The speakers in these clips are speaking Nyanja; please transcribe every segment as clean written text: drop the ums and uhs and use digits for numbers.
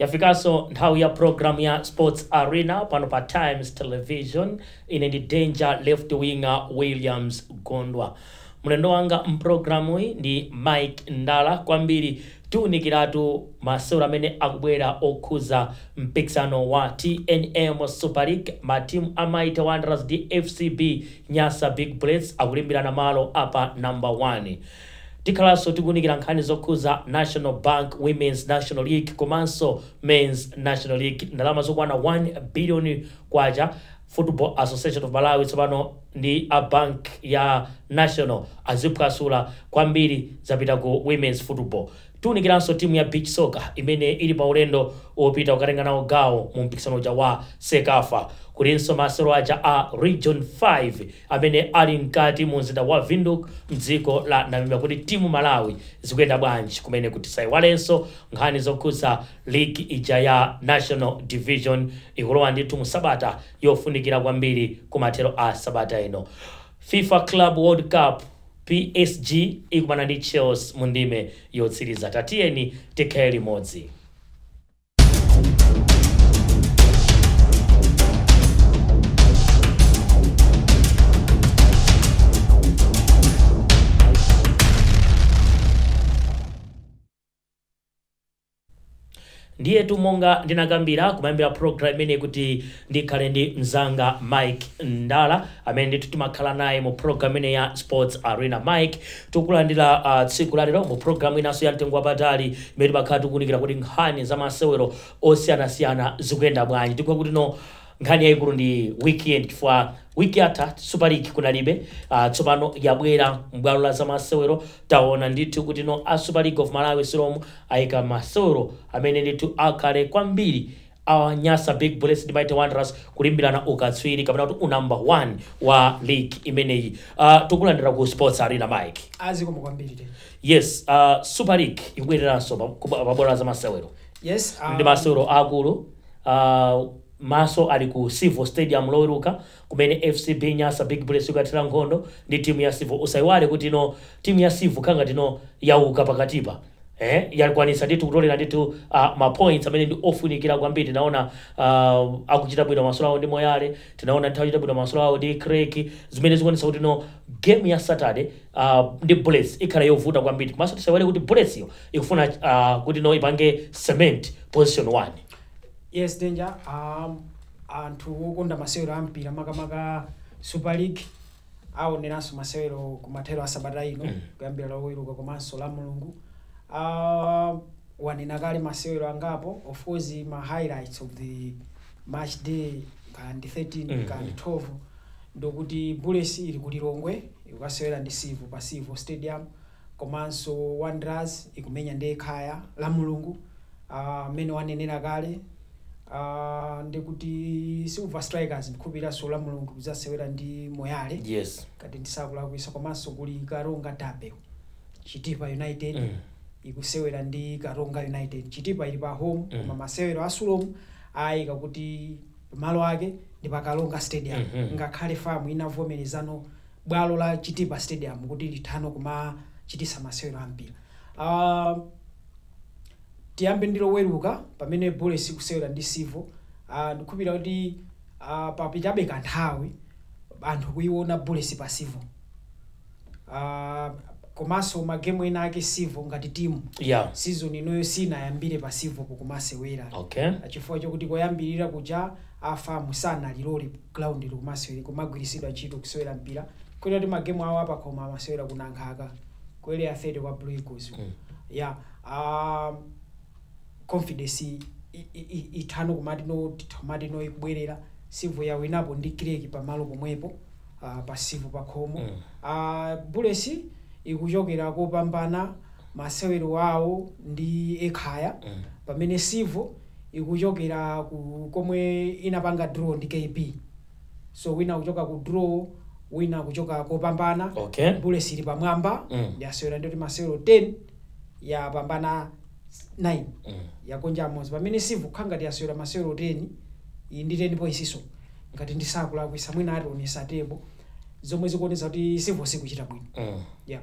Yafikanso nthawi ya program ya Sports Arena pano pa Times Television. Ine ndi Danger Left Winger Williams Gondwa. Mlendo wanga mpulogalamu iyi ndi Mike Ndala. Kwambiri tiwunikiratu masewero amene akubwera okhuza mpikisano wa TNM Super League. Matimu a Mighty Wanderers ndi FCB Nyasa Big Bullets akulimbirana malo apa number 1. Tikhalanso tikuwunikira nkhani zokhuza National Bank Women's National League komanso Men's National League. Ndalama zokwana 1 billion kwacha Football Association of Malawi tsopano ndi a bank ya National aziphwasula kwambiri, zapita ku women's football. Tiwunikiranso timu ya beach soccer imene ili pa ulendo wopita kukatenga nawo gawo mu mpikisano uja wa CECAFA. Kulinso masewero aja a Region 5 amene ali mkati mu mzinda wa Windhoek mdziko la Namibia, kuti timu Malawi zikuyenda bwanji kumene. Kuti sayiwalenso nkhani zokhuza league ija ya National Division ikulowa ndithu mu sabata yofunikira kwambiri kumathero a sabata ino. FIFA Club World Cup, PSG ikumana ndi Chelsea mu ndime yotsiriza. Tatiyeni tikhale limodzi. Ndiyetu monga ndinakambira kumayambira program imene kuti ndikhale ndi mzanga Mike Ndala amene ndithu timakhala naye mu program imene ya Sports Arena. Mike, tikulandira tsiku lalero mu program inanso ya mtengo wapatali imene timakhala tikuwunikira kuti nkhani za masewero osiyanasiyana zikuyenda bwanji. Tikuwa kuti no nkhani yayikulu ndi weekend, chifukwa wiki yatha Super League kunalibe. Tsopano yabwera m'bwalo la zamasewero. Taona ndithu kuti no a Super League of Malawi SULOM ayika masewero amene ndithu akhale kwambiri a Nyasa Big Bullets ndi Mighty Wanderers kulimbirana ukatswiri kapena kuti unumber 1 wa league imeneyi. Tikulandira ku Sports Arena, Mike. Azikomo kwambiri te. Yes, Super League ikubwereranso pa bwalo la zamasewero. Yes. Ndi masewero akulu. Maso ali ku Civo Stadium Loweruka kumene FCB Nyasa Big Bullets ikukathira nkhondo ndi timu ya Civo. Usayiwale kuti ino timu ya Civo khanga tino yauka pakatipa, yakwanisa ndithu kutolera ndithu ma points amene ndi ofunikira kwambiri. Tinaona akuchita bwino masolo awo ndi Moyale, tinaona nthawi achita bwino masolo awo ndi Creck, zimene zikuonetsa kuti no game ya Saturday ndi Bullets ikhala yovuta kwambiri. Komanso tisayiwale kuti Bullets yo ikufuna kuti no ipange cement position 1. Yes, Danger. Anthu okonda masewero ampira, makamaka Super League, aoneranso masewero kumathero a sabata ino kuyambira Loweruka komanso la Mulungu. Wanena kale masewero angapo. Of course, ma highlights of the match day kandi 13 kandi 12 ndokuti Bullets ili ku Lilongwe ikukasewera ndi Civo pa Civo Stadium, komanso Wanderers ikumenya ndi Ekhaya la Mulungu. Mmene wanenera kale, ndikuti Silver Strikers ndikhupiranso la Mulungu kudzasewera ndi Moyale kati ndisakulakwisa. Komanso kuli Karonga derby, Chitipa United ikusewera ndi Karonga United. Chitipa ili pa home, koma masewero a SULOM ayika kuti malo ake ndi pa Karonga Stadium, ngakhale FAM inavomerezano bwalo la Chitipa Stadium kuti lithano kumachitisa masewero ampira. Tiyambe ndi Loweruka pamene Bullets ikusewera ndi Civo. Ndikukhulupirira kuti papitabe kanthawi anthu kuiona Bullets pa Civo, komanso magemu ena ake Civo ngati timu season inoyo sinayambire pa Civo kumasewera, chifukwa chokuti koyambirira kuja a FAM sanalilole ground likumasewera kumagwirisidwa ntchito kusewera mpira, kwera kuti magemu awo apakhoma amasewera ku Nankhaka ku Area 30 kwa Blue Eagles. Yeah, confidence ithano kumati no kumati no ikubwerera. Civo yawinapo ndi Creck pamalo pomwepo, pa Civo pakhomo. Bullets ikuchokera kopambana masewero awo ndi Ekhaya, pamene Civo ikuchokera ku komwe inapanga draw ndi KB. So wina kuchoka ku draw, wina kuchoka kopambana. Bullets ili pamwamba. Yasewera ndoti masewero 10, yapambana 9, yagonja amodzi, pamene Civo khangati yasewera masewero 10, iyi ndi 10 points iso ngati ndisakulakwisa. Mwina ationesa table zomwe zikuonetsa kuti Civo sikuchita bwino. Yeah.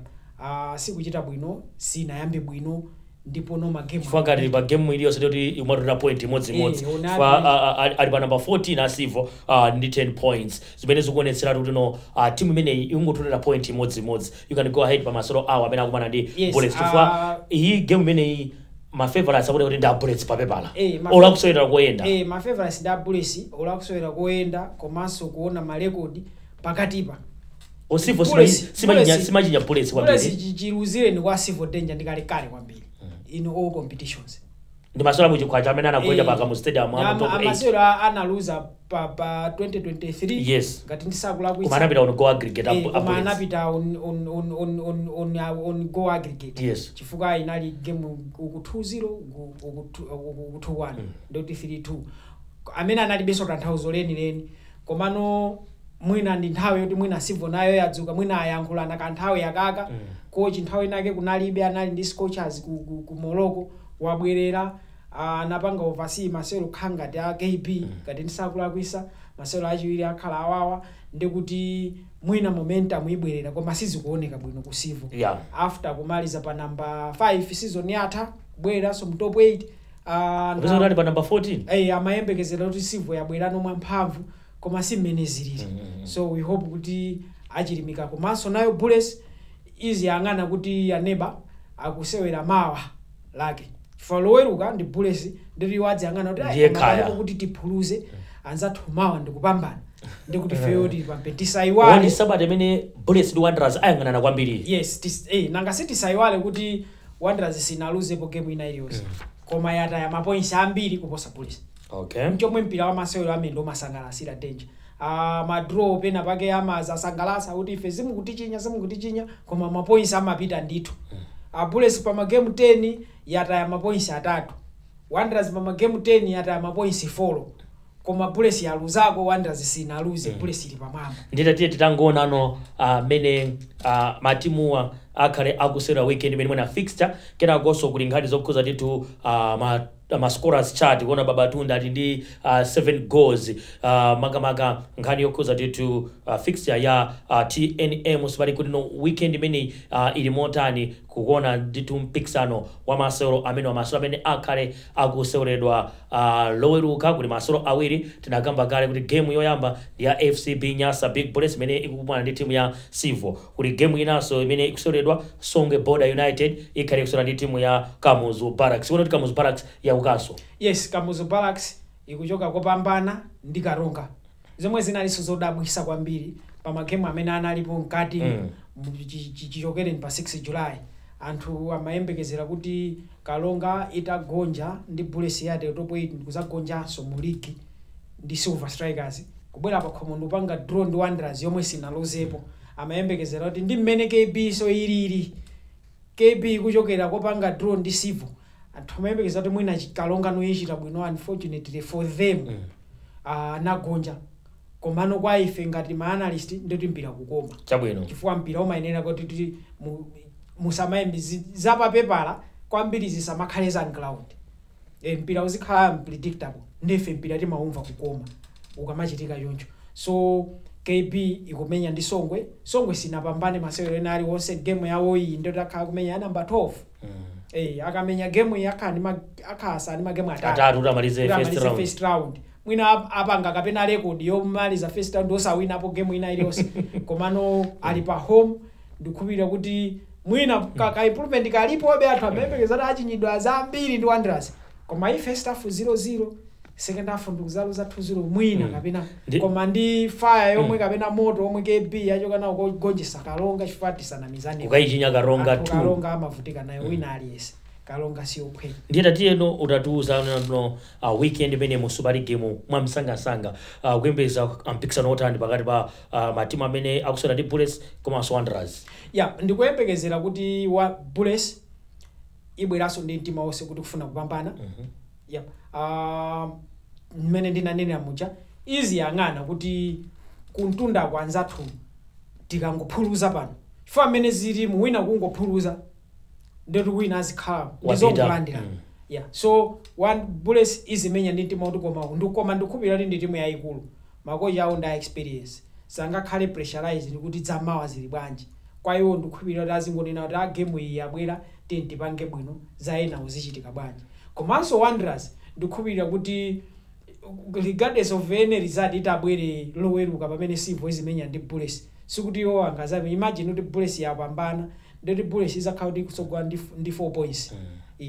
Sikuchita bwino, sinayambe bwino. Ndipo no magame Chifukwa ngati pa game iliyonse ndikuti imatolera point imodzimodzi. Eh, ona Chifukwa ali pa number 14 a Civo ndi 10 points, zimene zikuonetseratu kuti no timu imeneyi ikungotolera point imodzimodzi. You can go ahead pa masolo awo amene akumana ndi Yes, Bullets, chifukwa iyi game imeneyi ma favorites akuti kuti ndi a Bullets papepala ola kusewera koyenda. Ma favorites ndi a Bullets ola kusewera koyenda, komanso kuona marekodi pakatipa. O Civo simachinya Bullets Bullets kwambiri. Chiluzireni kwa Civo, danger, ndikalekale kwambiri in all competitions. Ndi masolo amuchikhwacha amene anagonja paka mu stadium ama top 8. Amasewero analuza pa 2023 ngati ndisakulakwitsa. Koma anapita on goal aggregate Koma a Bullets. Anapita on goal aggregate chifukwa inali game uku 2-0, uku 2-1, ndoti 3-2, amene analibenso tanthauzo lenileni. Komano mwina ndi nthawi yoti mwina Civo nayo yadzuka, mwina ayankhulana kanthawi yakaka. Coach nthawi inake kunalibe, anali ndi Scorchers ku Morocco, wabwerera, anapanga oversee masewero khangati a KB ngati ndisakulakwisa. Masewero achiwiri akhala awawa, ndikuti mwina momentum ibwerera, koma sizikuoneka bwino ku Civo after kumaliza pa number 5 season yatha, kubwereranso mu top 8. Kupeza kuti ali pa number 14. Amayembekezera kuti Civo yabwerano mwamphamvu, koma si mmene zilili. So we hope kuti achilimika. Komanso nayo Bullets iziyang'ana kuti aneba akusewera mawa lake, chifukwa loweruka ndi Bullets, nditi iwo adziyang'ana kuti Ndiye "Ai, kaya." panopo kuti tiphuluze anzathu mawa ndikupambana, ndikuti feyo tili pampe Woni tisayiwale. Sabata imene Bullets ndi Wanderers ayang'anana kwambiri. Yes, nanga sitisaiwale kuti Wanderers sinaluzepo game ina iliyonse, koma yataya mapoints ambiri kuposa Bullets. Nchomwe mpira wa masewero amene umasangalasira, danger. Madraw pena pake amazasangalasa kuti ife simukutichinya, simukutichinya, koma mapoints amapita ndithu. Bullets pa magame 10 yataya mapoints atatu, Wanderers pa magame 10 yataya mapoints 4, koma Bullets yaluzako, Wanderers sinaluze. Bullets ili pamwamba. Nditatiye titangoonano mmene matimuwa akhale akusewera weekend imene mwina fixture, kenakonso kuli nkhani zokhuza ndithu ma scorers chart, kuona Babatunda ali ndi 7 goals, makamaka nkhani yokhuza ndithu fixture ya TNM sipali kuti no weekend imeneyi ili motani, kuona ndithu mpikisano wa masewero amene wa masewero amene akhale akuseweredwa loweruka. Kuli masewero awiri, tinakamba kale kuti game yoyamba ndi ya FCB Nyasa Big Bullets imene ikukumana ndi timu ya Civo. Kuli game inanso imene ikuseweredwa, Songwe Border United ikhale ikusewera ndi timu ya Kamuzu Barracks. Kuona kuti Kamuzu Barracks yaukanso. Yes, Kamuzu Barracks ikuchoka kopambana ndi Karonga, zomwe zinalinso zodabwisa kwambiri pa magemu amene analipo mkati. Chichokereni pa 6 July, anthu amayembekezera kuti Karonga itagonja ndi Bullets yate top 8, ndikuzagonjanso mu league ndi Silver Strikers, kubwera pa khomo ndikupanga draw ndi Wanderers yomwe sinaluzepo. Amayembekezera kuti ndi mmene KB so ilili, KB ikuchokera kopanga draw ndi Civo, anthu amayembekeza kuti mwina Karonga noyichita bwino. Unfortunately for them, anagonja. Komano kwa ife ngati ma analyst, ndikuti mpira kukoma chifukwa mpira umayenera kuti musamayembe zapapepala kwambiri, zisamakhale za ground. Mpira uzikhala unpredictable, ndife mpira timaumva kukoma ukamachitika choncho. So KB ikumenya ndi Songwe. Songwe sinapambane masewero ena aliwonse. Game yawo iyi ndio takhala kumenya ya number 12. Akamenya game iyi akhala ndi magame atatu atatu kuti amalize kuti first amalize round. First round mwina apanga kapena record yomaliza first round osawinapo game ina iliyonse. Komano ali pa home, ndikukhulupirira kuti mwina ka improvement kalipobe. Anthu amayembekeza kuti achinyidwa zambiri ndi Wanderers, koma iyi first half 0-0, second half ndikuzaluza 2-0 mwina kapena koma ndi fire yomwe kapena moto omwe KB yachoka nawo kogonjetsa Karonga, chifukwa tisanamizane, Kukayichinya Karonga Anthu 2. Karonga amavutika nayo wina aliyense, Karonga siyophweka. Ndiye tatiyeno utatiuza no weekend imene mu Super League mu mwamsangasanga, kuyembekeza mpikisano otani pakati pa matimu amene akusewera ndi Bullets komanso Wanderers? Ya, ndikuyembekezera kuti wa Bullets ibweranso ndi mtima wonse kuti kufuna kupambana. Yep. Mmene ndinanenera muja, iziyang'ana kuti kuntunda kwa anzathu tikangophuluza pano, chifukwa mmene zili muwina kungophuluza ndetu wina azikhala Wapita. ndizongolandira. Yeah, so one Bullets izimenya ndi mtima kuti koma ndikukhulupirira kuti ndi timu yayikulu, makochi awo ndi a experience, sangakhale pressurized kuti dzamawa zili bwanji. Kwa iwo ndikukhulupirira kuti azingonena kuti a game iyi yabwera, tiye tipange bwino, za ena uzichitika bwanji. Komanso Wanderers ndikukhulupirira kuti regardless of any result itabwere Loweruka pamene Civo izimenya ndi Bullets, sikuti iwo angazabe. Imagine kuti Bullets yapambana, ndoti Bullets izakhala kuti ikutsogola ndi 4 points.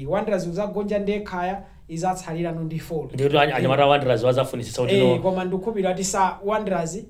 Wanderers uzagonja ndi Ekhaya, izatsalirano ndi 4. Ndikuti anyamata a Wanderers wazafunisisa kuti Eh, no. Koma ndikukhulupirira kuti sa Wanderers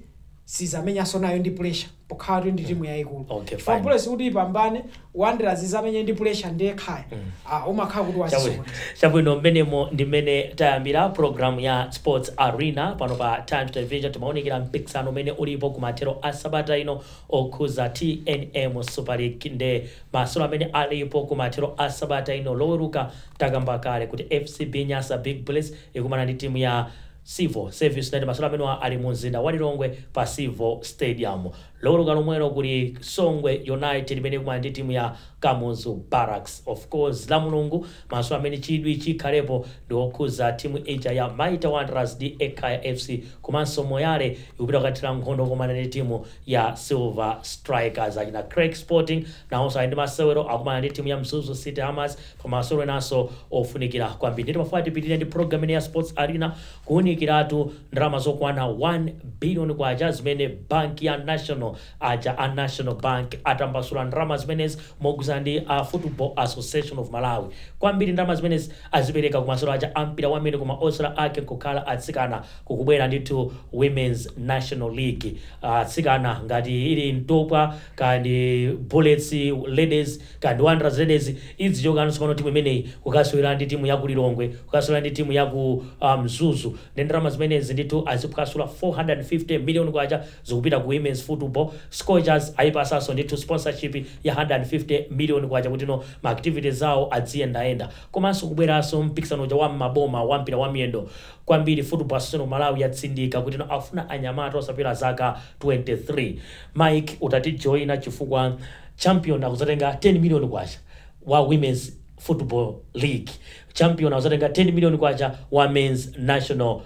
sizamenyanso nayo ndi pressure pokhala kuti ndi timu yayikulu. Okay, Fa fine. Bullets kuti ipambane, Wanderers izamenye ndi pressure ndi Ekhaya, ah, umakhala kuti wazisona. Chabwino, mmenemo ndi mmene tayambira program ya Sports Arena pano pa Times Television. Timaonekera mpikisano umene ulipo kumathero a sabata ino okhuza TNM Super League. Nde masewero amene alipo kumathero a sabata ino, Loweruka, takamba kale kuti FCB Nyasa Big Bullets ikumana ndi timu ya Civo Service United. Masewero amenewa ali mu mzinda wa Lilongwe pa Civo Stadium. Loweruka lomwelo kuli Songwe United imene ikumana ndi timu ya Kamuzu Barracks. Of course, la Mulungu masewero amene chidwi chikhalepo ndi okhuza timu ija ya Mighty Wanderers ndi Ekhaya FC, komanso Moyale ikupita kukathira nkhondo kumana ndi timu ya Silver Strikers. Achina Creck Sporting nawonso ali ndi masewero, akumana ndi timu ya Mzuzu City Hammers pa masewero enanso ofunikira kwambiri. Nditi mafuta tipitirire ndi program ine ya Sports Arena kuwunikiratu ndalama zokwana 1 billion kwacha zimene bank ya National, aja a National Bank, atambasula ndalama zimenezi mogwirizana ndi a Football Association of Malawi. Kwambiri ndalama zimenezi azipereka kumasewero aja ampira wamene koma osewera ake nkukhala atsikana. Kukubwera ndithu Women's National League, atsikana ngati ili Ntopwa kandi Bullets Ladies kandi Wanderers Ladies idzichokanso pano timu imeneyi kukasewera ndi timu yaku Lilongwe, kukasewera ndi timu yaku Mzuzu. Ndi ndalama zimenezi ndithu aziphwasula 450 million kwacha zikupita ku women's football. Scorchers ayipasanso ndithu sponsorship ya 150 million kwacha kuti no ma activities awo adziyendayenda. Komanso kubweranso mpikisano uja wa maboma wa mpira wa miyendo. Kwambiri Football Association of Malawi yatsindika kuti no afuna anyamata osapita zaka 23. Mike, utatijoyina chifukwa champion akuzatenga 10 million kwacha wa Women's Football League, champion akuzatenga 10 million kwacha wa Men's National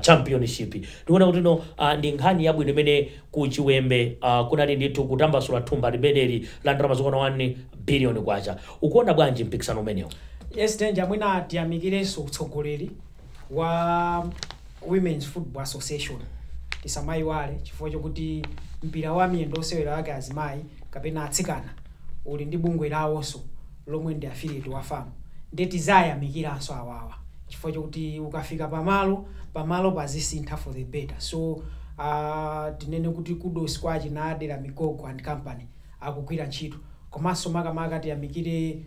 Championship. Ndikuona kuti no ndi nkhani yabwino imene ku Chiwembe kunali ndithu kutambasula thumba limeneli la ndalama zokwana 1 billion kwacha. Ukuona bwanji mpikisano umenewu? Yes, Danger, mwina tiyamikirenso utsogoleri wa Women's Football Association. Tisamayiwale chifukwa chokuti mpira wa miyendo osewera wake azimayi kapena atsikana uli ndi bungwe lawonso lomwe ndi affiliate wa FAM. Ndi tizayamikiranso awawa chifukwa chokuti ukafika pamalo, pamalo pazisintha for the better. So tinene kuti kudos kwa achinadera Migogo and Company, akugwira ntchito. Komanso makamaka tiyamikire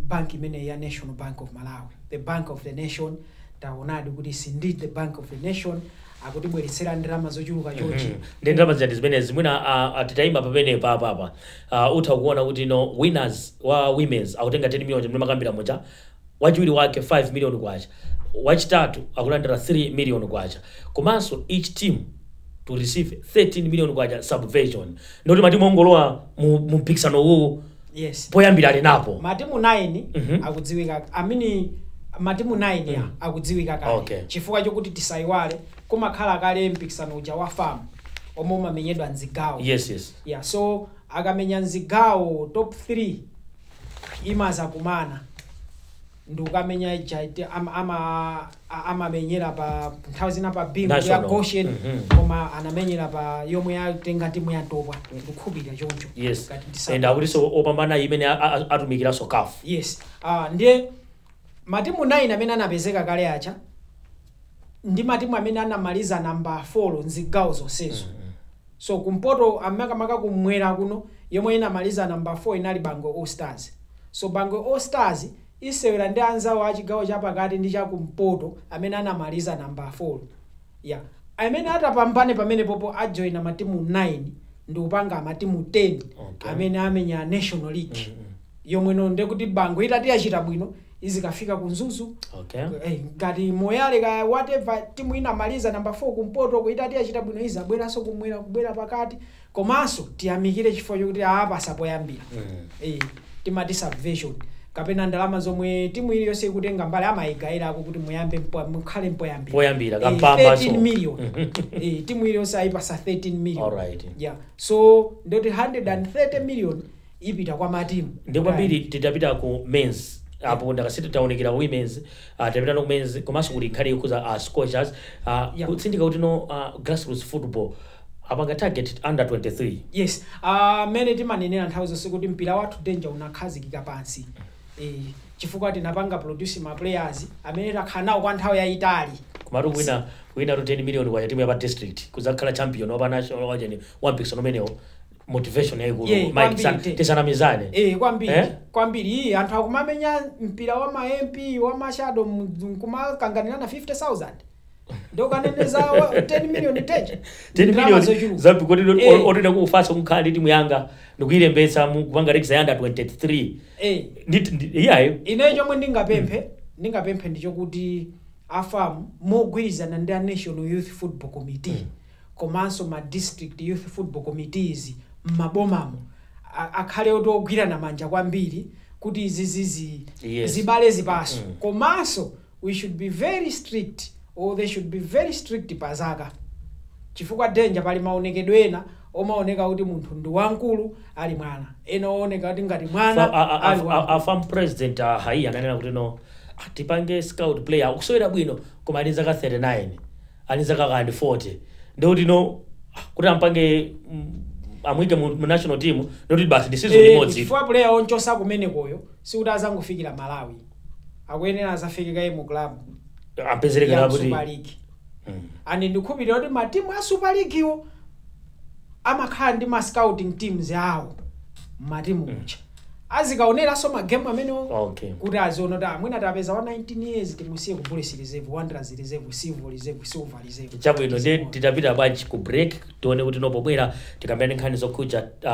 bank imene ya National Bank of Malawi, the bank of the nation. Taonadi kuti is indeed the bank of the nation, akutibweretsera ndalama zochuluka chonchi. Ndi ndalama zati zimenezi? Mwina titayima pamene papapa, utha kuona kuti no winners wa women's akutenga 10 million chimene makambira muja, wachiwiri wake 5 million kwacha, wachitatu akulandira 3 million kwacha, komanso each team to receive 13 million kwacha subvention. Ndoti matimu ongolowa mu mpikisano uwu poyambira ali napo. Matimu 9 akudziwika, amini matimu 9 ya akudziwika kale, chifukwa chokuti tisayiwale kumakhala kale mpikisano uja wa FAM omwe umamenyedwa mzigawo. yes Yeah, so akamenya mzigawo, top 3 imaza kumana ndi ukamenya ija amamenyera pa nthawi zina pa Bingu ya National. Goshen, koma anamenyera pa yomwe yatenga timu ya Ntopwa, ndikukhulupirira choncho. Ngati And akutinso opambana imene atumikiranso CAF. Yes, ndiye matimu 9 amene anapezeka kale acha ndi matimu amene anamaliza namba 4 mzigawo zonsezo. So kumpoto, amakamaka kumwera kuno, yomwe inamaliza namba 4 inali Bangwe All Stars. So Bangwe All Stars isewera ndi anzawo a chigawo chapakati ndi chakumpoto amene anamaliza namba 4, yeah. Amene atapambane pamene popo ajoyina matimu 9 ndi kupanga matimu 10 amene amenya National League yomwe no ndekuti Bangwe itati yachita bwino izikafika ku Mzuzu. Ngati Moyale ka whatever timu inamaliza namba 4 kumpoto kuitati yachita bwino izabweranso kumwera, kubwera pakati. Komanso tiyamikire chifukwa chokuti apa sapoyambira timati subvention. Kapena ndalama zomwe timu iliyonse ikutenga mbali amayigayirako kuti muyambe mukhale mpoyambira. Poyambira, kampamba. 13 So. million. Timu iliyonse ayipasa 13 million. Yeah, so ndoti 130 million ipita kwa matimu. Ndi kwambiri. Titapita ku men's apo, ndakasiti taonekera women's, tapita no ku men's, komanso kuti nkhani yokhuza scorchers, kutsindika kuti no grassroots football apanga target under 23. Yes, mmene timanenera nthawi zonse kuti mpira wathu, Danger, unakhazikika pansi, chifukwa tinapanga produce ma players amene takhala nawo kwa nthawi yayitali. Komatu kuwina 10 million kwa timu ya pa district kuzakhala champion wa pa national wacheni wa mpikisano umenewo, motivation yayikulu. Yeah, Mike, kwambiri. tisanamizane. Kwambiri. Eh? Kwambiri. Iyi anthu akumamenya mpira wa ma MP wa mashado kumakanganirana 50,000, ndokaneneza 10 million teja. 10 Ndalama million zochuluka. zambi kuti otenda kufasa kukhala ndi timu yanga ndikuyilembetsa kupanga register ya under 23. Iyayo. Ine chomwe ndingapemphe ndichokuti a FAM mogwirizana ndi a National Youth Football Committee komanso ma district youth football committees m'mabomamo akhale oti ogwirana manja kwambiri kuti izizizi zibale zipaso. Komanso we should be very strict, or they should be very strict pa zaka, chifukwa, Danger, pali maonekedwe ena omaoneka kuti munthu ndi wamkulu ali mwana, ena ooneka kuti ngati mwana ali wamkulu. A FAM president Haiya ananena kuti no, tipange scout player akusewera bwino koma ali zaka 39, ali zaka kandi 40, ndikuti no, kuti ampange amuyike mu national team, ndikuti basi ndi season imodzi. Chifukwa player onchosa kumenekoyo sikuti azangofikira Malawi, akuyenera azafike kaye mu club apezereka ya kuti Super League. And ndikukhulupirira kuti matimu a Super League iwo amakhala ndi ma scouting teams awo mmatimu mucha, azikaoneranso magemu amenewo kuti aziona kuti amwene atapeza wa 19 years timusiye ku Bullets reserve, Wanderers reserve, Silver reserve, Silver reserve. Chabwino, ndi titapita bwanji ku break, tione kuti no, pobwera tikambirane nkhani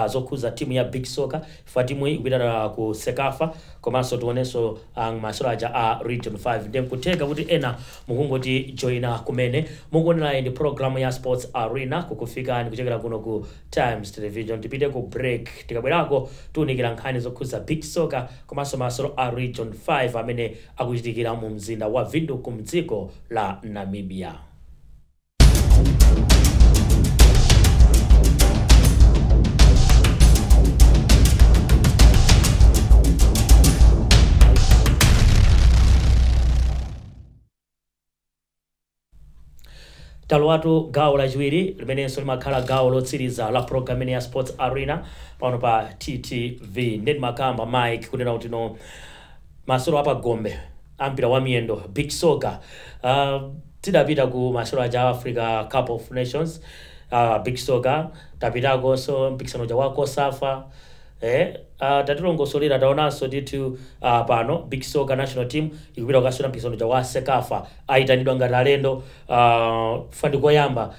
zokhuza timu ya beach soccer fa timu iyi ikupita ku CECAFA, komanso tionenso masewero aja a Region 5. Ndi nkutheka kuti ena mukungoti joina kumene, mukuonerayi ndi program ya Sports Arena kukufikani kuchokera kuno ku Times Television. Tipite ku break, tikabwerako tiunikira nkhani zokhuza beach soccer komanso masewero a Region 5 amene akuchitikira mu mzinda wa Windhoek mdziko la Namibia. Talowatu gawo lachiwiri limenenso limakhala gawo lotsiriza la program imene ya Sports Arena pano pa TTV. Ndeni makamba, Mike, kunena kuti no, masewero apagombe ampira wa miyendo, beach soccer, tidapita ku masewero aja Africa Cup of Nations, beach soccer tapitakonso mpikisano ja wa COSAFA. Tatilongosolera, taonanso ndithu pano beach soccer national team ikupita kukasewera mpikisano ja wa CECAFA, ayitanidwa ngati alendo, fandi koyamba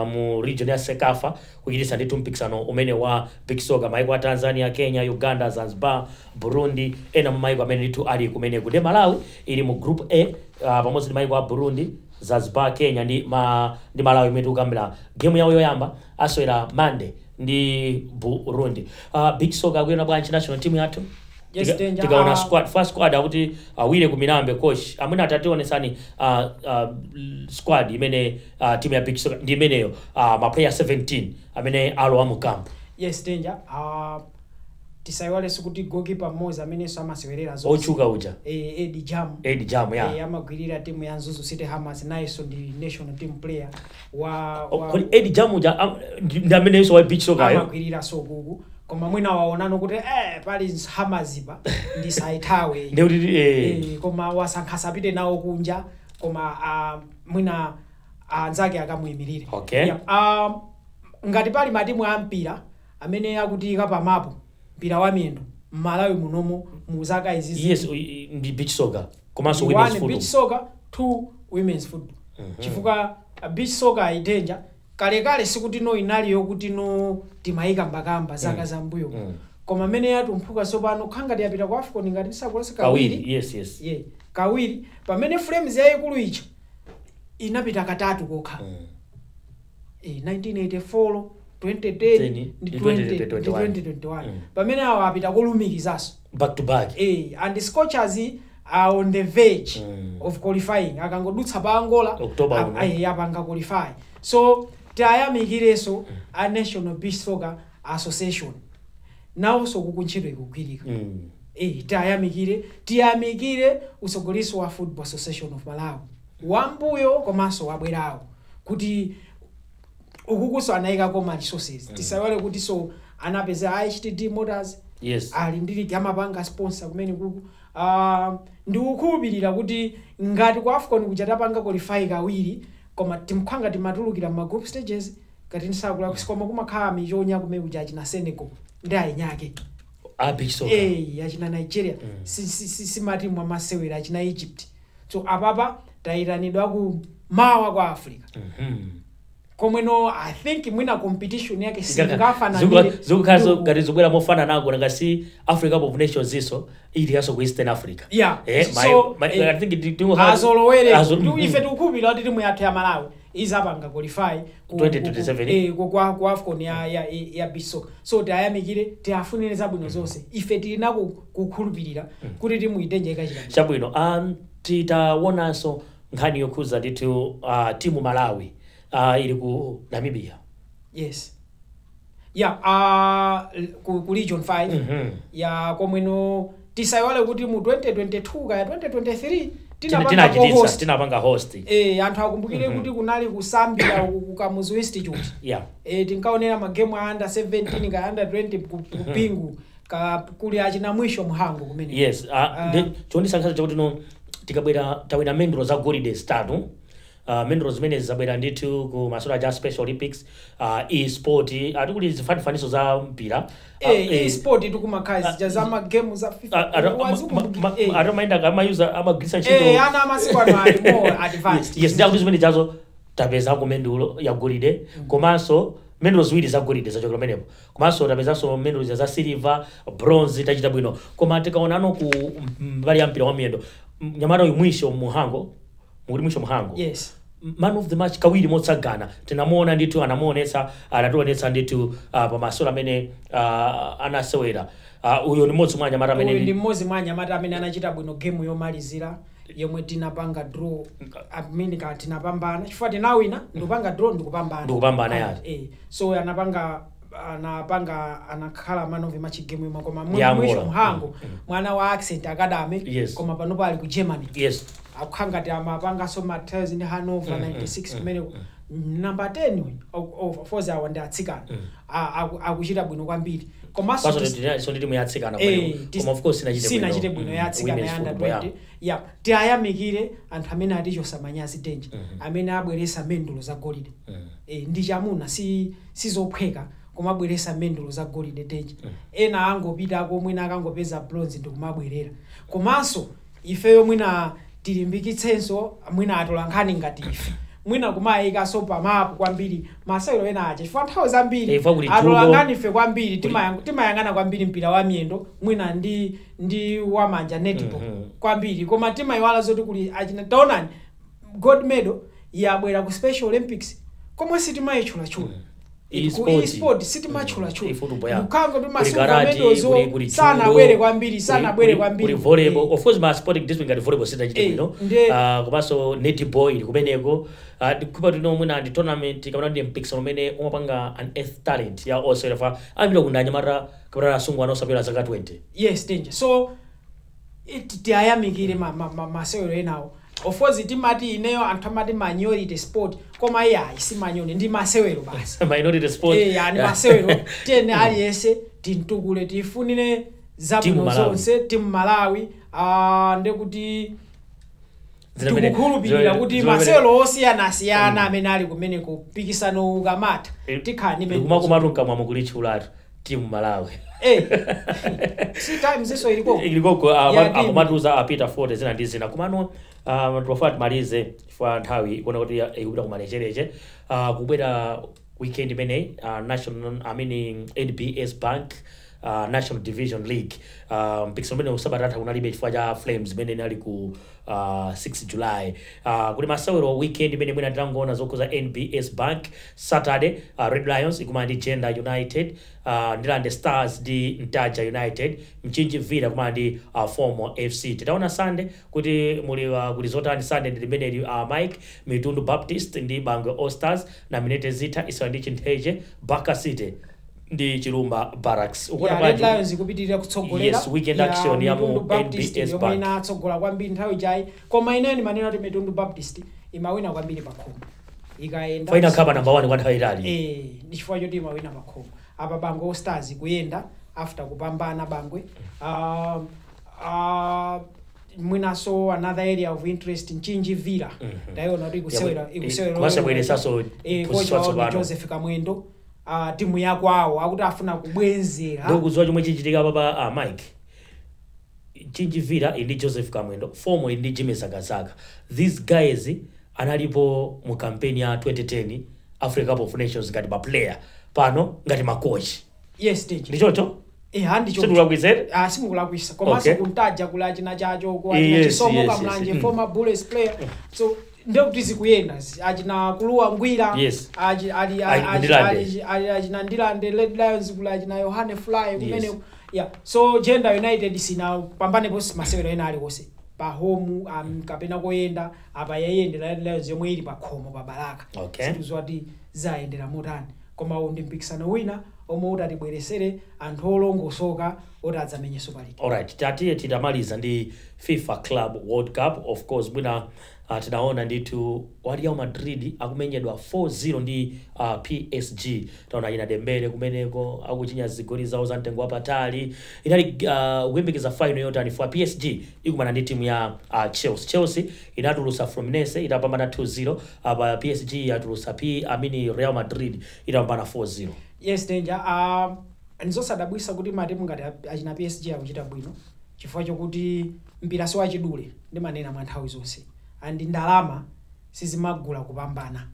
mu region ya CECAFA kuchititsa ndithu mpikisano umene wa beach soccer, maiko a Tanzania, Kenya, Uganda, Zanzibar, Burundi, ena mu maiko amene ndithu ali kumeneku. Ndi Malawi ili mu group A pamodzi ndi maiko a Burundi, Zanzibar, Kenya ndi Malawi imene tikukambira. Game yawo yoyamba asewera Monday ndi Burundi. Beach soccer akuyenda bwanji national team yathu? Yes, Danger. Tikaona squad, first squad akuti awire ku Milambe coach amene atationesani squad imene team ya beach soccer ndi imeneyo, ma player 17 amene alowa mu camp. Yes, Danger, tisayiwalenso kuti goalkeeper mmodzi amenenso amasewerera zonse, Otchuka uja. Eddie Jam. Eddie Jam, ya. Amagwirira timu ya Mzuzu City Hammers, nayenso ndi national team player wa Kodi Eddie Jam uja ndi amenenso wa beach soccer yo? Amagwirira sokuku, koma mwina waonano kuti pali Hammers pa ndisayithawe. Ndi kuti Koma wasankha sapite nawo kunja, koma mwina anzake akamuyimirire. Yeah, ngati pali matimu a mpira amene akutiyika pamapo mpira wa miyendo m'Malawi munomo mu zaka izizi, Yes, ndi beach soccer komanso women's one, football. Beach soccer, two, women's football. Chifukwa beach soccer aitenja kalekale, sikuti no inali yokuti no timayika mbakamba zaka zambuyo, koma mmene yatumphuka tsopano khangati yapita ku AFCON ngati ndisakulasa kawiri. Kawiri. Yes. Yeah, kawiri, pamene Flames yayikulu icha inapita katatu kokha. 1984, 2010 ndi 20 ndi 20 2021. 2021, pamene awo apita kolumikizanso. Back to back. And Scorchers are on the verge of qualifying. Akangodutsa pa Angola, October uno. Apanga qualify. So tiyayamikirenso a National Beach Soccer Association, nawonso kukuntchito ikugwirika. Tiyamikire utsogoleri wa Football Association of Malawi wambuyo komanso wabwerawo, kuti ukukuso anayikako ma resources. Tisaiwale kuti so anapeza HTD Motors ali ndi ligi, amapanga sponsor kumene kuku. Ndikukhulupirira kuti ngati ku AFCON kuja tapanga qualify kawiri, koma timkhwanga timatulukira ma group stages ngati ndisakula, koma kumakhala michonya kumene kuja, achina Senegal ndi ayinyake. A beach soccer. Achina Nigeria, si matimu amasewera, achina Egypt. So apapa tayitanidwa ku mawa kwa Africa, komweno I think mwina competition yake singafananire. Zikukhala ngati zikubwera mofananako, nanga si Africa Cup of Nations iso ili yaso ku Eastern Africa. So, I think azolowere. Ife tikukhulupirira kuti timu yathu ya Malawi izapanga qualify 2027. Ku AFCON ya beach soccer. So tiyayamikire, tiyafunire zabwino zonse. Ife tili nako kukhulupirira kuti timu itenje ikachita bwino. Chabwino, titaonanso nkhani yokhuza ndithu timu Malawi ili ku Namibia. Yes, yeah, ku Region 5 ya komweno. Tisayiwale kuti mu 2022 kaya 2023 tinapanga Tinachititsa. co-host. Tinapanga host. Anthu akumbukire kuti kunali kusambira ku Kamuzu Institute. Tinkaonera magemu a under 17 ka under 20 ku Bingu ka kuli achina Mwisho Mhango kumene. Yes, chondisangalatsa chakuti no tikabwera tawina mendulo za golide zitatu. Mendulo zimene zabwera ndithu ku masewera ja Special Olympics, e-sport, atikuli zifanifaniso za mpira. E-sport tikumakhala zija za magemu za FIFA. Atamaenda amayuza, amagwiritsa ntchito. Ana amasiku ano ali more advanced. Yes, ndiyakuti zimene chazo tapezako mendulo ya golide, komanso mendulo ziwiri za golide zachokera pamenepo, komanso tapezanso mendulo za silver, bronze. Tachita bwino. Koma tikaonano ku mbali ya mpira wa miyendo, mnyamata uyu Mwisho Muhango, mukuti Mwisho Muhango, Yes. man of the match kawiri motsagana. Tinamuona ndithu, anamuonetsa, anationetsa ndithu pamasewera amene anasewera. Uyo ndi mmodzi mwa anyamata Uyu ndi amene mmodzi mwa anyamata amene anachita bwino game yomalizira yomwe tinapanga draw, amene ka tinapambana, chifukwa tinawina ndikupanga draw ndikupambana. Ndikupambana, ya. So anapanga anakhala man of the match game yomwe, koma Ya Mwisho Angola. Mhango, mwana wa Accent Academy, koma panopo ali ku Germany. Akukhangati amapanganso ma trials ndi Hanover 96 kumene number 10 uyu, of course awa ndi atsikana. Akuchita bwino kwambiri, komanso Paso so ndi timu ya atsikana kumeneko. Koma of course sinachite bwino. Sinachite bwino ya atsikana Women's ya under football, yeah. 20. Ya, tiyayamikire anthu amene atichosa manyazi, Danger, amene abweresa mendulo za golide. Ndi chamuna, si sizophweka kumabweresa mendulo za golide, Danger. Ena angopitako mwina akangopeza bronze ndikumabwerera. Komanso ifeyo mwina tilimbikitsenso, mwina atola nkhani ngati ife, mwina kumayikanso pamapu kwambiri masewero ena aja, chifukwa nthawi zambiri Chifukwa kuli atola judo. nkhani ife kwambiri timayang'ana kwambiri mpira wa miyendo mwina ndi wamanja, netball, kwambiri, koma timayiwala zoti kuli achina, taonani, gold medal yabwera ku Special Olympics komwe sitimayitchulatchula. Ku E-sport. E-sport sitimatchulatchula. E-football, yeah. Mkhango Kuli karate, kuli judo, sanabwere kwambiri, sanabwere kwambiri. kuli volleyball. Of course ma sporting discipline ngati volleyball sinachite bwino. Komanso netball ili kumeneko. Ndikupa tino mwina ndi tournament kapena ndi mpikisano umene umapanga unearth talent ya osewera fa ambiri kunda anyamata kapena asungwana osapera zaka 20. Yes, Danger. So tiyayamikire masewero enawo. Of course timati ineyo anthu amati minority sport, koma iyayi, si minority, ndi masewero basi. Minority sport. Yani masewero tiyene aliyense tintukule, tifunire Timu zabwino Malawi. zonse timu Malawi. Ndekuti tikukhulupirira kuti masewero osiyanasiyana amene ali kumeneko, mpikisano ukamatha, tikhala ndi mendulo. Likumakumatu mkamwa mukulitchulatu timu Malawi. Si Times iso iliko? Ilikoko. Ya, timu. Akumatuza apita 40 zina ndi zina. Komano tofuna timalize chifukwa nthawi ikuona kuti ikupita kumalechereche. Kubwera weekend imeneyi, national, I mean, NBS Bank National Division League. Mpikisano umene sabata yatha kunalibe chifukwa cha Flames imene inali ku 6 July. Kuli masewero weekend imene mwina titangoona zokhuza NBS Bank. Saturday, Red Lions ikumana ndi Jenda United, Ndilande Stars ndi Ntaja United, Mchinji Villa kumana ndi Fomo FC. Titaona Sunday kuti muli kuli zotani Sunday ndi limeneli, Mike. Mitundu Baptist ndi Bangwe All Stars, Naminete Zita isewera ndi Chintheche, Baka City ndi Chilumba Barracks. Ukuona Ya, Red bwanji? Lions ikupitirira kutsogolera. Yes, weekend action ya mu Mitundu Baptist NBS yomwe Bank. inatsogola kwambiri nthawi ijayi, koma ineyo ndimanena kuti Mitundu Baptist imawina kwambiri pakhomo ikayenda. Final cover number 1 kwa nthawi itali. Eh, ndi chifukwa choti imawina pakhomo. Apa Bangwe All Stars kuyenda after kupambana Bangwe. Mwinaso another area of interest, Mchinji Villa, ndayiona kuti ikusewera ikusewera. Kumasabweresanso Coach phunzitsi wawo ndi watsopano. Joseph Kamwendo. Timu yakwawo akuti afuna kubwenzera. Ndikudziwa chomwe chichitika papa, Mike. Mchinji Villa ili ndi Joseph Kamwendo, Fomo ili ndi Jimmy Zakazaka. These guys analipo mu campaign ya 2010 Africa Cup of Nations ngati ma player, pano ngati makochi. Yes, teacher. Ndichocho? Eh, handicho. Sindikulakwitsere? Ah, simukulakwisa. Komanso kuntaja kula achina chacho ku achina Chisomo Kamlanje, former Bullets player. So ndekuti zikuyenda, achina Kuluwa Ngwira, ali Ndilande. ali achina Ndilande Red Lions, kula achina Yohane Fly kumene. Yeah, so Jenda United sina pambanepo masewero ena aliwonse pa home kapena koyenda. Apa yayendera Red Lions yomwe ili pa khomo pa Balaka. Situziwa kuti zayendera motani, koma uwu ndi mpikisano wina omwe utatibweresere anthu olongosoka oti adzamenye Super League. Alright, tatiye titamaliza ndi FIFA Club World Cup. Of course, mwina tinaona ndithu wa Real Madrid akumenyedwa 4-0 ndi PSG. Taona ina Dembele kumeneko akuchinya zigoli zawo za mtengo wapatali. Inali kuyembekeza final yotani for PSG ikumana ndi timu ya Chelsea? Chelsea inatulusa Fluminense itapambana 2-0. Apa PSG yatulusa P I mean Real Madrid itapambana 4-0. Yes, Danger. Ndizosadabwisa kuti matimu ngati achina PSG akuchita bwino, chifukwa chokuti mpira si wachidule. Ndimanena mwa nthawi zonse, and ndalama sizimagula kupambana.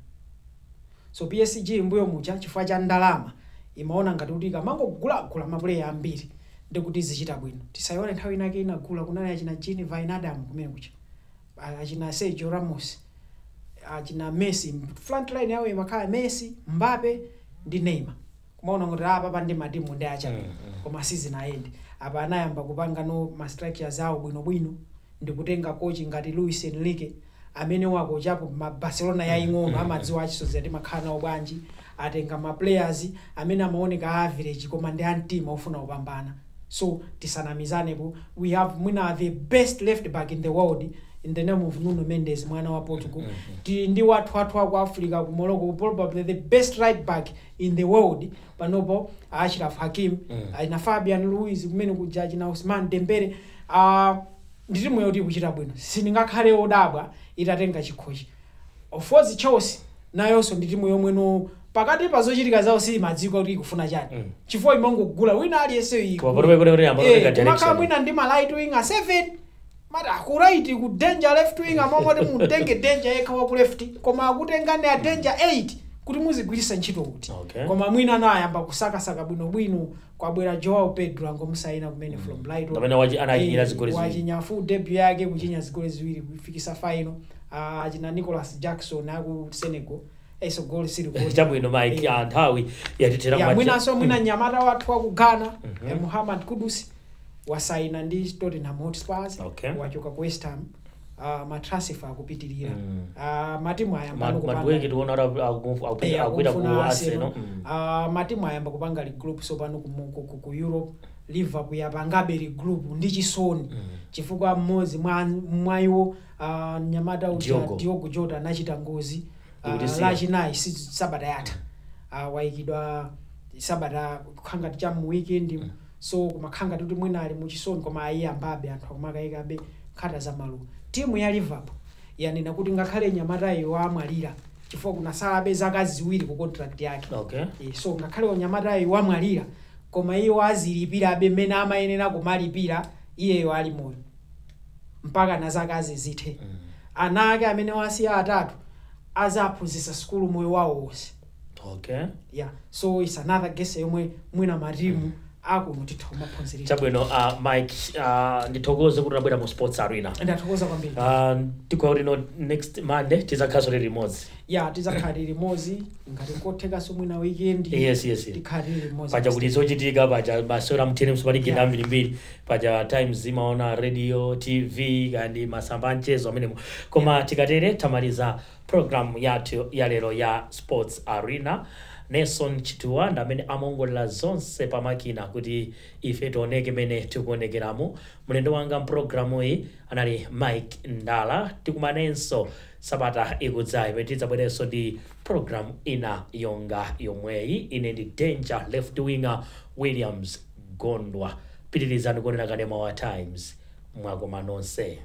So PSG mbuyo mucha, chifukwa cha ndalama, imaona ngati kuti ikamangogulagula ma player ambiri ndikuti zichita bwino. Tisayione nthawi inake inagula, kunali achina Gini Wijnaldum kumene kucha, achina Sergio Ramos, achina Messi. Front line yawo imakhala Messi, Mbappe ndi Neymar. Kumaona kuti apa pa ndi matimu ndi achabe, koma sizinayende. Apa anayamba kupanga no ma structures awo bwinobwino ndikutenga coach ngati Luis Enrique amene wakochapo ma Barcelona yaying'ono, amadziwa achisozi ati makhala nawo bwanji. Atenga ma players amene amaoneka average koma ndi amtima ofuna kupambana. So tisanamizanepo, we have mwina the best left back in the world in the name of Nuno Mendes, mwana wa Portugal. Tili ndi wathu athu aku Africa, ku Morocco, probably the best right back in the world panopo, Achraf Hakimi, achina Fabian Ruiz kumene kuja, achina Ousmane Dembele. Ndi timu yoti ikuchita bwino, sindingakhale odabwa itatenga chikhochi. Of course, Chelsea nayonso ndi timu yomwe no pakati pa zochitika zawo simadziwika kuti ikufuna chani, chifukwa imangogula wina aliyense. Koma panopa kuti amalotenga direction. Kumakhala mwina ndi ma right winger 7, mati aku right ku Danger, left winger, momoti mutenge Danger yekha wa ku left, koma akutengani a Danger 8 kuti muzigwiritsa ntchito kuti. Koma mwina nayo ayamba kusakasaka bwinobwino. Kwabwera Joao Pedro, angomusayina kumene from Brighton. Amene anachinyira zigoli ziwiri. Wachinya full debut yake, kuchinya zigoli ziwiri kufikisa final. Achina Nicholas Jackson aku Senegal eso goal sili goal. Chabwino, Mike, nthawi yatithera. Ya, mwinanso mwina mnyamata wathu wa ku Ghana, Muhammad Kudus, wasaina ndi Tottenham Hotspurs. Wachoka ku West Ham. Ma transfer akupitirira. Matimu ayamba no kupanga Madueke tiona akuita ku akumfuna. Arsenal. Matimu ayamba kupanga regroup sopano ku Europe. Liverpool yapangabe regroup ndi chisoni, chifukwa mmodzi mwa iwo, mnyamata uja Diogo. Diogo Jota, anachita ngozi Ikutisiya. Lachinayi, si sabata yatha. Wayikidwa sabata kukhanga cha mu weekend, so kumakhanga kuti mwina ali muchisoni, koma ayiyambabe, anthu akumakayikabe nkhata za maluwa. Timu ya Liverpool yanena kuti ngakhale nyamatayo wamwalira, chifukwa kunasalabe zaka 2 ku contract yake, so ngakhale nyamatayo wamwalira, koma iwo azilipirabe mmene amayenera kumalipira iyeyo ali moyo mpaka na zakazi zithe. Ana ake amene wasiya atatu azaphunzitsa sukulu moyo wawo wonse. Yeah, so it's another case yomwe mwina matimu Akuno titha kumaphunzirira. Chabwino, Mike, ndithokoze kuti unabwera mu Sports Arena. Ndathokoza kwambiri. Tikwa kuti no next Monday tidzakhaso lili limodzi. Ya, tidzakhala tili limodzi, ngati nkothekanso mwina weekend. Yes. Tikhala tili limodzi. Paja kuti zochitika paja masewera mu TNM Super League ambirimbiri, paja Times imaona radio, TV kandi masamba amchezo amenemo. Koma tikatere tamaliza program yathu ya lero ya Sports Arena. Nelson Chituwa ndi amene amaongolera zonse pamakina kuti ife tioneke mene tikuonekeramo. Mlendo wanga mpulogalamu iyi anali Mike Ndala. Tikumanenso sabata ikudzayi pamene tidzabwerenso ndi program ina yonga yomweyi. Ine ndi Danger Left Winger Williams Gondwa. Pitirizani kuonera kanema wa Times. Mwakoma nonse.